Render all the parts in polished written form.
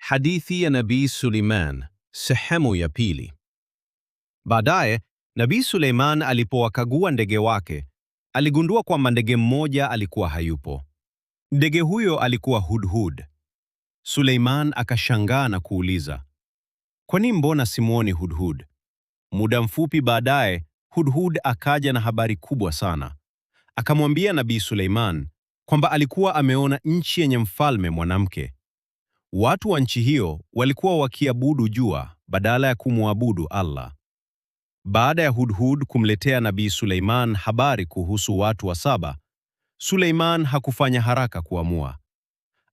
Hadithi ya Nabii Suleiman, sehemu ya pili. Baadaye, Nabii Suleiman alipowakagua ndege wake, aligundua kwamba ndege mmoja alikuwa hayupo. Ndege huyo alikuwa Hudhud. Suleiman akashangaa na kuuliza, "Kwa nini mbona simuoni Hudhud?" Muda mfupi baadaye, Hudhud akaja na habari kubwa sana. Akamwambia Nabii Suleiman kwamba alikuwa ameona nchi yenye mfalme mwanamke. Watu wa nchi hiyo walikuwa wakiabudu jua badala ya kumwabudu Allah. Baada ya Hudhud kumletea Nabii Suleiman habari kuhusu watu wa Saba, Suleiman hakufanya haraka kuamua.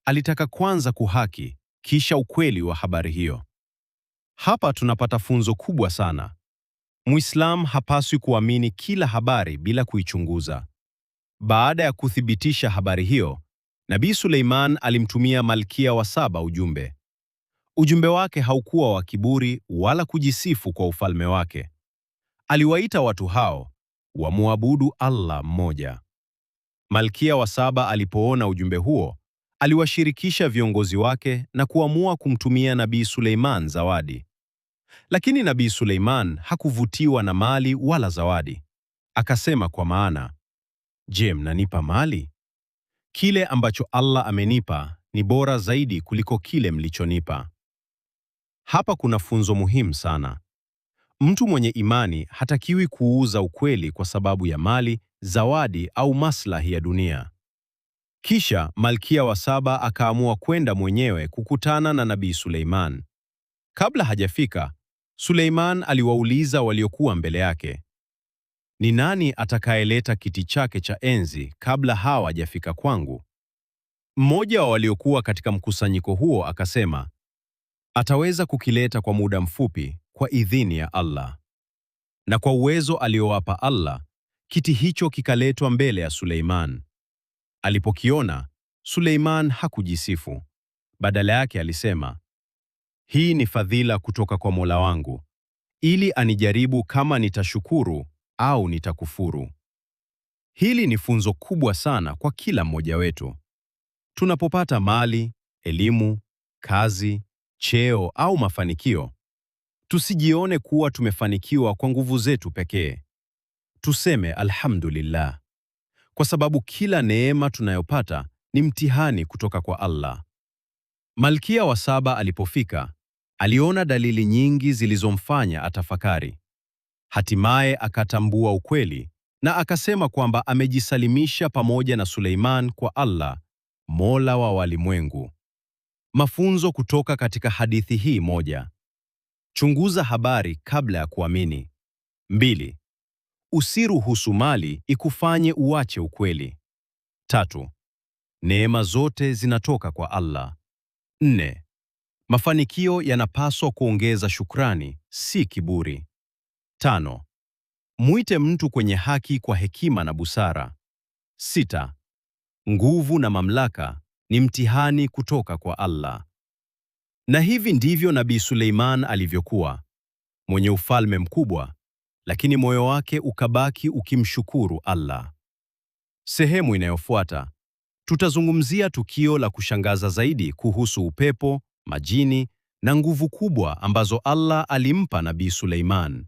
Alitaka kwanza kuhaki, kisha ukweli wa habari hiyo. Hapa tunapata funzo kubwa sana. Muislam hapaswi kuamini kila habari bila kuichunguza. Baada ya kuthibitisha habari hiyo, Nabii Suleiman alimtumia Malkia wa Saba ujumbe. Ujumbe wake haukuwa wa kiburi wala kujisifu kwa ufalme wake. Aliwaita watu hao wamwabudu Allah mmoja. Malkia wa Saba alipoona ujumbe huo, aliwashirikisha viongozi wake na kuamua kumtumia Nabii Suleiman zawadi. Lakini Nabii Suleiman hakuvutiwa na mali wala zawadi. Akasema kwa maana, "Je, mnanipa mali? Kile ambacho Allah amenipa ni bora zaidi kuliko kile mlichonipa." Hapa kuna funzo muhimu sana. Mtu mwenye imani hatakiwi kuuza ukweli kwa sababu ya mali, zawadi au maslahi ya dunia. Kisha Malkia wa Saba akaamua kwenda mwenyewe kukutana na Nabii Suleiman. Kabla hajafika, Suleiman aliwauliza waliokuwa mbele yake, "Ni nani atakayeleta kiti chake cha enzi kabla hawa hajafika kwangu?" Mmoja wa waliokuwa katika mkusanyiko huo akasema, "Ataweza kukileta kwa muda mfupi kwa idhini ya Allah." Na kwa uwezo aliowapa Allah, kiti hicho kikaletwa mbele ya Suleiman. Alipokiona, Suleiman hakujisifu. Badala yake alisema, "Hii ni fadhila kutoka kwa Mola wangu, ili anijaribu kama nitashukuru au nitakufuru. Hili ni funzo kubwa sana kwa kila mmoja wetu. Tunapopata mali, elimu, kazi, cheo au mafanikio, tusijione kuwa tumefanikiwa kwa nguvu zetu pekee. Tuseme alhamdulillah, kwa sababu kila neema tunayopata ni mtihani kutoka kwa Allah. Malkia wa Saba alipofika, aliona dalili nyingi zilizomfanya atafakari. Hatimaye akatambua ukweli na akasema kwamba amejisalimisha pamoja na Suleiman kwa Allah, Mola wa walimwengu. Mafunzo kutoka katika hadithi hii: 1, chunguza habari kabla ya kuamini. 2, usiruhusu mali ikufanye uache ukweli. 3, neema zote zinatoka kwa Allah. 4, mafanikio yanapaswa kuongeza shukrani, si kiburi. 5, mwite mtu kwenye haki kwa hekima na busara. 6, nguvu na mamlaka ni mtihani kutoka kwa Allah. Na hivi ndivyo Nabii Suleiman alivyokuwa, mwenye ufalme mkubwa, lakini moyo wake ukabaki ukimshukuru Allah. Sehemu inayofuata tutazungumzia tukio la kushangaza zaidi kuhusu upepo, majini na nguvu kubwa ambazo Allah alimpa Nabii Suleiman.